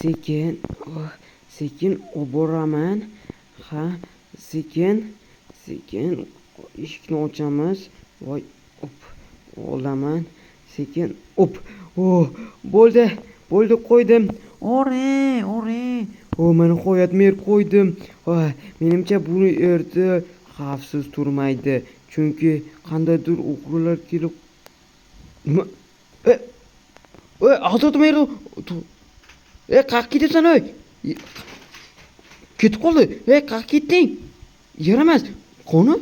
Sekin, oh, sekin olib boraman. Ha, sekin, sekin eshikni ochamiz. Voy, op, olaman. Sekin, op. Oh, bo'ldi. Bo'ldi, qo'ydim. Ore, ore. O, mana nihoyat mer qo'ydim. Menimcha bu yerda xavfsiz turmaydi. Chunki qandaydir o'g'rilar kelib nima? E, e, Azod mer. E, qayerga ketyapsan, ey? Ketib qoldi. Ey, qayerga ketding? Yaramas. Qoni?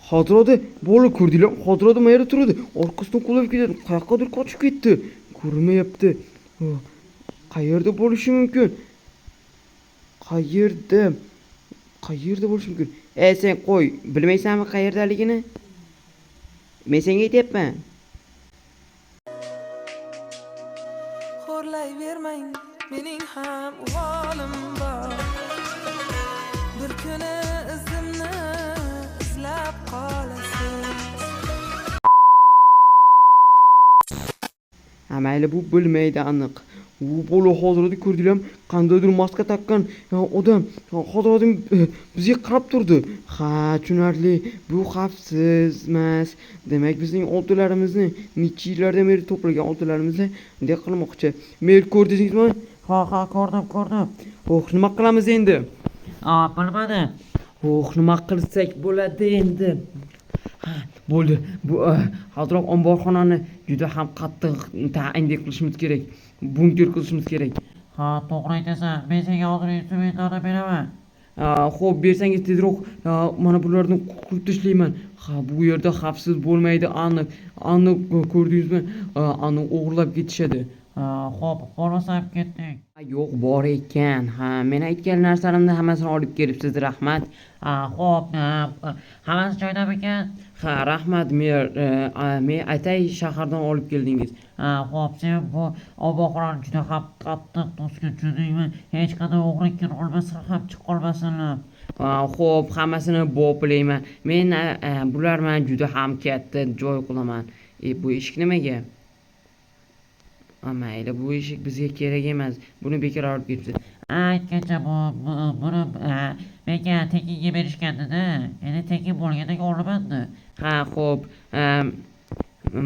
Hozirda bola ko'rdinglar, hozirda mayerda turadi. Orqasidan quvlab ketadi. Qayoqqadir qochib ketdi. Ko'rinmayapti. Qayerda bo'lishi mumkin? Qayerda? Qayerda bo'lishi mumkin? Ey, sen qo'y, bilmaysanmi qayerdaligini? Men senga aytyapman. Xo'rlayvermang, mening ham uvolim bor. Bir kuni izimni izlab qolasiz. Ha, mayli, bu bilmaydi aniq. U bola hozirda ko'rdinglarmi? Qandaydir maska taqqan odam hozir bizga qarab turdi. Ha, tushunarli. Bu xavfsiz emas. Demak, bizning oltinlarimizni necha yillardan beri to'plagan oltinlarimizni bunday qilmoqchi. Men ko'rdingizmi? Ha, ha, ko'rdim, ko'rdim. Oh, nima qilamiz endi? A, bilmadim. Oh, nima qilsak bo'ladi endi? Ha, bo'ldi. Bu hozirroq omborxonani juda ham qattiq ta'minlik qilishimiz kerak. Bunker qilishimiz kerak. Ha, to'g'ri aytasan. Men senga hozir instrumentlarni beraman. Xo'p, bersangiz tezroq, mana bularni qurib tashlayman. Ha, bu yerda xavfsiz bo'lmaydi, aniq. Aniq ko'rdingizmi? Aniq o'g'irlab ketishadi. Ha, xo'p, bo'lmasa ketdik. Ha, yo'q, bor ekan. Ha, men aytgan narsalarimni hammasini olib kelibsiz, rahmat. Ha, xo'p, hammasi joyidamikan? Ha, rahmat, men atay shahardan olib keldingiz. Ha, xo'p, sen bu omborxonani juda ham qattiq to'sgin, tushundingmi? Hech qanday o'g'ri kira olmasin ham chiqa olmasinlar. Ha, xo'p, hammasini boplayman. Men bular bilan juda ham katta joy qilaman. Bu eshik nimaga? Ha, mayli, bu eshik bizga kerak emas. Buni bekor olib ketibsiz. Aytgancha buni menga tekinga berishgandi-da. Endi tekin bo'lgandan keyin olaman-da. Ha, xo'p,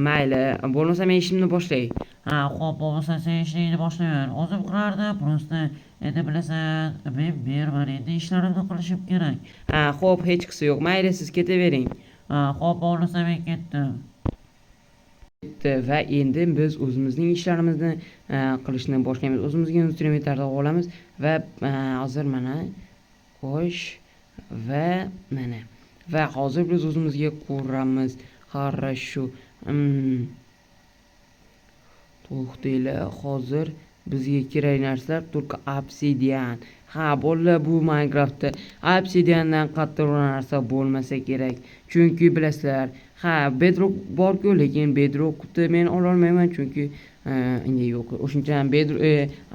mayli, bo'lmasa men ishimni boshlay. Ha, xo'p, bo'lmasa sen ishingni boshlayver. O'zim qilardim, просто endi bilasan, men berman, endi ishlarimni qilishim kerak. Ha, xo'p, hech qisi yo'q. Mayli, siz ketavering. Ha, xo'p, bo'lmasa men ketdim. Ketdi va endi biz o'zimizning ishlarimizni qilishni boshlaymiz. O'zimizga instrumentlarni olamiz va hozir mana xo'sh va mana va hozir biz o'zimizga quramiz. Хорошо. To'xtanglar, hozir bizga kerak narsalar только obsidian. Ha, bolalar, bu Minecraftda obsidiandan qattiq narsa bo'lmasa kerak. Chunki bilasizlar, ha, bedrock bor-ku, lekin bedrockni men ola olmayman, chunki endi yo'q. O'shuning uchun ham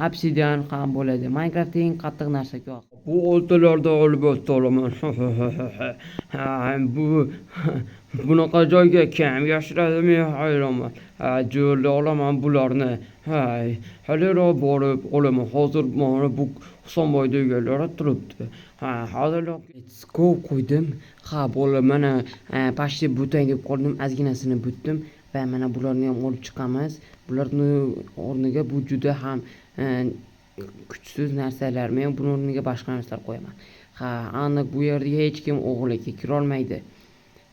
obsidian ham bo'ladi. Minecraftda eng qattiq narsa yo'q. Bu oltinlarni olib o'taman. Ha, bunaqa joyga kim yashiradi, men hayronman. Ha, jo'rla olaman bularni. Ha, haliroq borib olaman. Hozir mana bu Husanboyda egalari turibdi. Ha, hozirroq let's go qo'ydim. Ha, bola, mana, ha, почти butay deb qoldim, ozginasini butdim va mana bularni ham olib chiqamiz. Bularni o'rniga bu juda ham, ha, kuchsiz narsalar. Men buni o'rniga boshqa narsalar qo'yaman. Ha, aniq bu yerga hech kim o'g'rilikka kira olmaydi.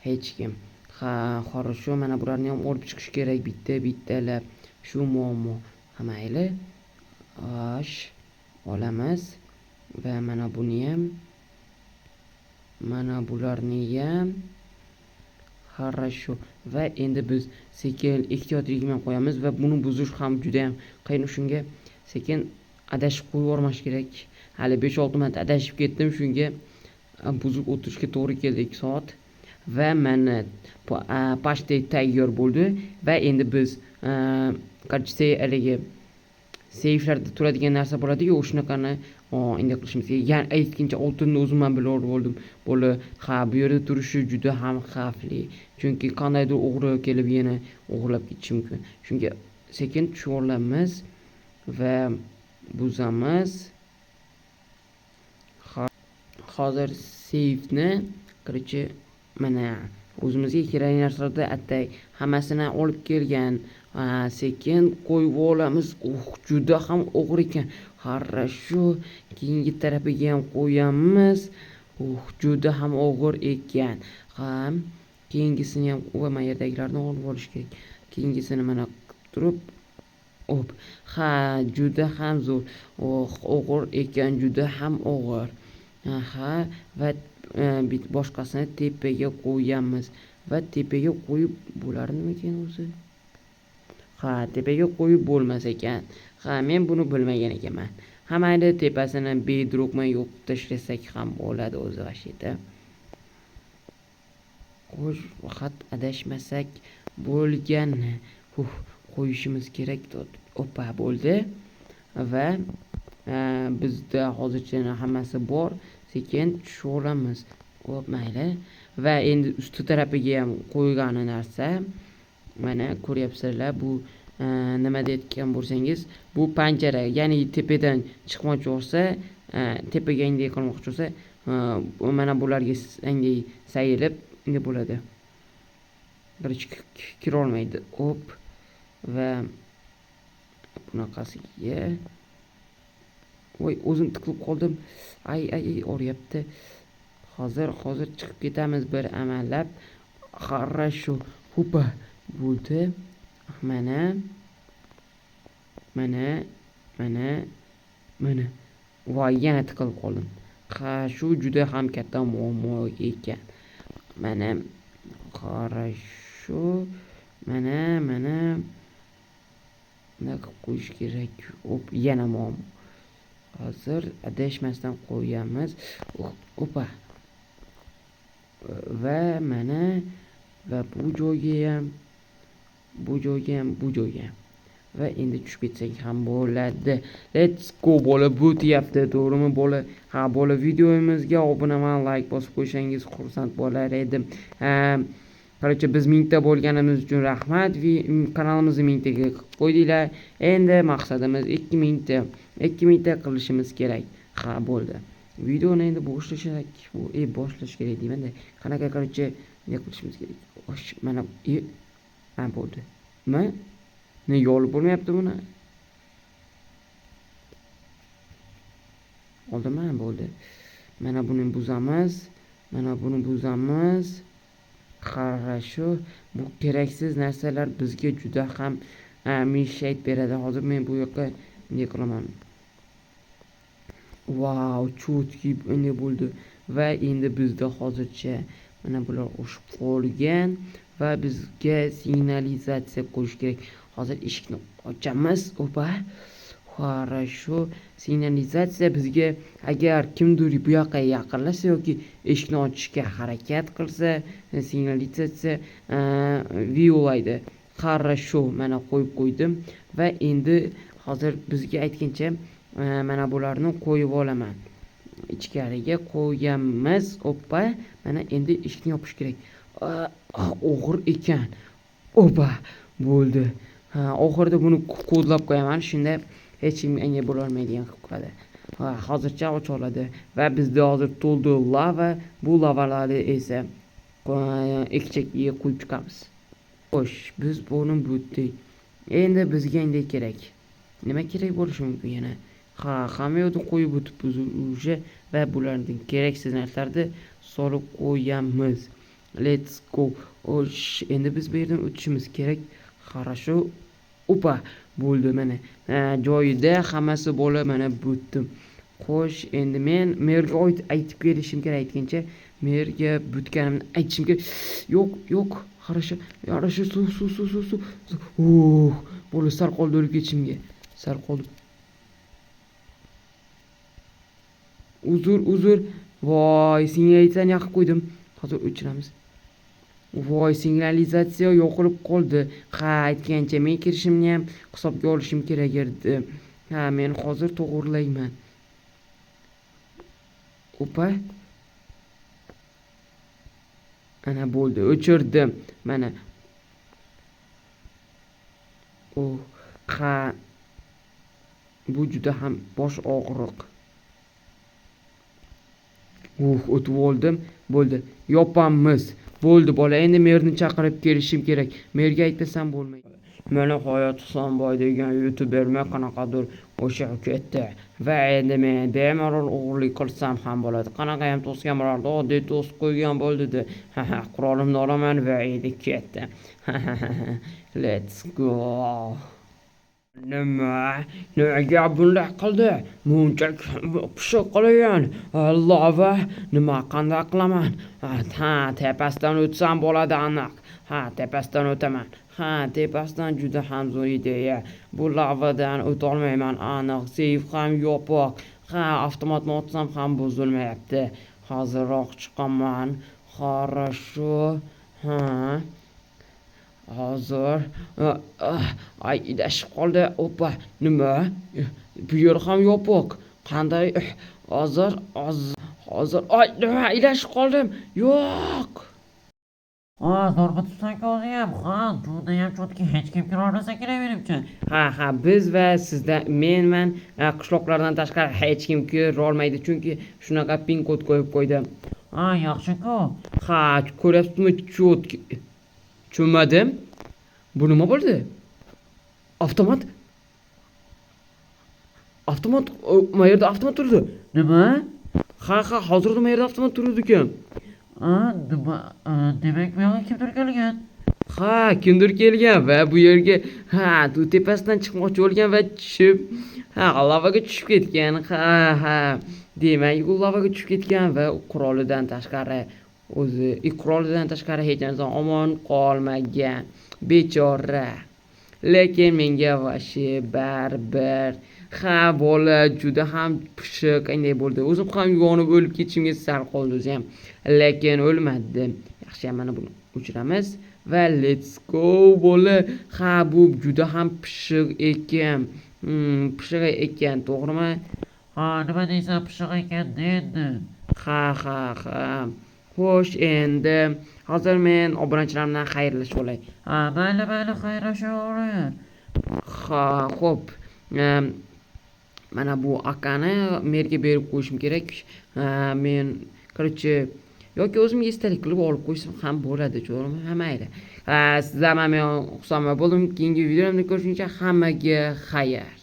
Hech kim. Ha, хорошо, mana bularni ham olib chiqish kerak bitta-bittalab. Shu muammo. Ha, mayli. Xo'sh, olamiz va mana buni ham, mana bularni ham. Хорошо. Va endi biz sekin ehtiyotlik bilan qo'yamiz va buni buzish ham juda ham qiyin. Shunga sekin adashib qo'yib yubormash kerak. Hali 5-6 marta adashib ketdim, shunga buzib o'tirishga to'g'ri keldi 2 soat. Va mana почти tayyor bo'ldi va endi biz, qarchi haligi seyflarda turadigan narsa bo'ladi-yu, o'shanaqani, endi qilishimiz kerak. Ya'ni aytgancha oltinni o'zim ham bilib oldim. Bo'ldi. Ha, bu yerda turishi juda ham xavfli. Chunki qandaydir o'g'ri kelib yana o'g'irlab ketishi mumkin. Shunga sekin tushib olamiz va buzamiz. Hozir seyfni, короче, mana o'zimizga kerakli narsalarni atay hammasini olib kelgan. Sekin qo'yib olamiz. Juda ham og'ir ekan. Хорошо, keyingi tarafiga ham qo'yamiz. Juda ham og'ir ekan. Ha, keyingisini ham mana yerdagilarni olib olish kerak. Keyingisini mana turib, hop. Ha, juda ham zo'r. Og'ir ekan, juda ham og'ir. Aha, va boshqasini tepaga qo'yamiz va tepaga qo'yib bo'larmikin o'zi? Ha, tepaga qo'yib bo'lmas ekan. Ha, men buni bilmagan ekanman. Ha, mayli, tepasini bedrokma yo'q tashlasak ham bo'ladi o'zi vashita. Xo'sh, faqat adashmasak bo'lgan. Qo'yishimiz kerak. Opa, bo'ldi. Va bizda hozircha hammasi bor. Sekin tushib olamiz. Xo'p, mayli. Va endi usti tarafiga ham qo'ygani narsa. Mana ko'ryapsizlar, bu nima deyotgan bo'lsangiz, bu panjara, ya'ni tepadan chiqmoqchi bo'lsa, tepaga inday qilmoqchi bo'lsa, mana bularga inday sayilib endi bo'ladi. Birinchi kira olmaydi. Hop. Va bunaqasiga. Voy, o'zim tiqilib qoldim. Ay, ay, ay, og'riyapti. Hozir chiqib ketamiz bir amallab. Хорошо. Hopa, bo'ldi. Mana. Mana, mana, mana. Voy, yana tiqilib qoldim. Ha, shu juda ham katta muammo ekan. Mana, хорошо. Mana, mana. Bunday qilib qo'yish kerak. Hop, yana muammo. Hozir adashmasdan qo'yamiz. Opa. Va mana va bu joyga ham, bu joyga ham, bu joyga ham. Va endi tushib ketsak ham bo'ladi. Let's go bola, bo'tyapti, to'g'rimi bola? Ha, bola, videomizga obuna va like bosib qo'ysangiz xursand bo'lar edim. Короче, biz 1000 ta bo'lganimiz uchun rahmat. Kanalimizni 1000 taga qilib qo'ydinglar. Endi maqsadimiz 2000 ta. 2000 ta qilishimiz kerak. Ha, bo'ldi. Videoni endi boshlash boshlash kerak deyman-da. Qanaqa, короче, ne qilishimiz kerak? Osh, mana ha, bo'ldi. Nima? Nega olib bo'lmayapti buni? Oldimi? Bo'ldi. Mana buni buzamiz. Mana buni buzamiz. Хорошо. Bu keraksiz narsalar bizga juda ham mishayt beradi. Hozir men bu yoqqa ne qilaman? Vau, chutki endi bo'ldi. Va endi bizda hozircha mana bular o'shib qolgan va bizga signalizatsiya qo'yish kerak. Hozir eshikni ochamiz. Opa. Хорошо. Signalizatsiya bizga agar kimdir bu yoqqa yaqinlashsa yoki eshikni ochishga harakat qilsa, signalizatsiya viyulaydi. Хорошо, mana qo'yib qo'ydim va endi hozir bizga aytgancha mana bularni qo'yib olaman. Ichkariga qo'yamiz. Opa, mana endi eshikni yopish kerak. Og'ir ekan. Opa, bo'ldi. Ha, oxirida buni kodlab qo'yaman. Shunda hech kim menga bo'la olmaydigan qilib qo'yadi. Ha, hozircha ocha oladi va bizda hozir to'ldi lava. Bu lavalarni esa ekchakka qo'yib chiqamiz. Xo'sh, biz buni butdik. Endi bizga endi kerak. Nima kerak bo'lishi mumkin yana? Ha, hamma yoqni qo'yib o'tibmiz уже va bularning keraksiz narsalarni solib qo'yamiz. Let's go. Xo'sh, endi biz bu yerdan o'tishimiz kerak. Хорошо. Opa, bo'ldi mana. Joyida hammasi bola, mana butdim. Xo'sh, endi men merga aytib kelishim kerak, aytgancha merga butganimni aytishim kerak. Yo'q, yo'q. Хорошо. Хорошо, suv, suv, suv, suv, suv. Bo'ldi, sal qoldi o'lib ketishimga. Sal qoldi. Uzr, uzr. Voy, signalizatsiyani yoqib qo'ydim. Hozir o'chiramiz. Voy, signalizatsiya yo'qolib qoldi. Ha, aytgancha men kirishimni ham hisobga olishim kerak edi. Ha, men hozir to'g'rilayman. Opa. Ana bo'ldi, o'chirdim. Mana. Oh, ha. Bu juda ham bosh og'riq. O'tib oldim. Bo'ldi. Yopamiz. Bo'ldi bola, endi merni chaqirib kelishim kerak. Merga aytmasam bo'lmaydi. Meni Hayot Husanboy degan youtubermi qanaqadir o'sha ketdi. Va endi men bemalol o'g'irlik qilsam ham bo'ladi. Qanaqa ham to'sgan bo'lardi, oddiy to'sib qo'ygan bo'ldi. Ha ha, qurolimni olaman va endi ketdi. Let's go. Nima? Nega bunday qildi? Muncha pishiq qilgan. Lava nima, qanday qilaman? Ha, tepasidan o'tsam bo'ladi aniq. Ha, tepasidan o'taman. Ha, tepasidan juda ham zo'r ideya. Bu lavadan o'tolmayman aniq. Seyf ham yopiq. Ha, avtomatni otsam ham buzilmayapti. Hozirroq chiqaman. Хорошо. Ha. Hozir ay, ilashib qoldi. Opa, nima? Bu yer ham yopiq. Qanday? Hozir, hozir, hozir. Ay, nima? Ilashib qoldim. Yo'q. Ha, zo'r bitibsan-ku o'ziyam. Ha, judayam чётко, hech kim kirolmasa kerak menimcha. Ha, biz va sizda menman qishloqlardan tashqari hech kim kirolmaydi, chunki shunaqa pin kod qo'yib qo'ydim. Ha, yaxshi-ku. Ha, ko'ryapsizmi, чётко. Tushunmadim. Bu nima bo'ldi? Avtomat. Avtomat, nima yerda avtomat turdi? Nima? Ha, hozir nima yerda avtomat turdi ekan? Ha, nima? Demak, bu yoqqa kimdir kelgan. Ha, kimdir kelgan va bu yerga, ha, u tepasidan chiqmoqchi bo'lgan va tushib, ha, lavaga tushib ketgan. Ha. Demak, u lavaga tushib ketgan va qurolidan tashqari o'zi, qurolidan tashqari hech narsa omon qolmagan. Bechora. Lekin menga вообще baribir. Ha, bola juda ham pishiq qanday bo'ldi. O'zim ham yonib o'lib ketishimga sal qoldi o'zi ham. Lekin o'lmadim. Yaxshi, mana buni o'chiramiz va let's go bola. Ha, bu juda ham pishiq ekan. Pishiq ekan, to'g'rimi? Ha, nima deysan, pishiq ekan endi. Ha. Xo'sh, endi hozir men obunachilarim bilan xayrlashib olay. Ha, mayli, mayli, xayrlashaver. Ha, xo'p. Mana bu akani merga berib qo'yishim kerak. Men, короче, yoki o'zimga esdalik qilib olib qo'ysam ham bo'ladi, to'g'rimi? Ha, mayli. Ha, sizlar bilan men Husanboy bo'ldim. Keyingi videolarda ko'rishguncha hammaga xayr.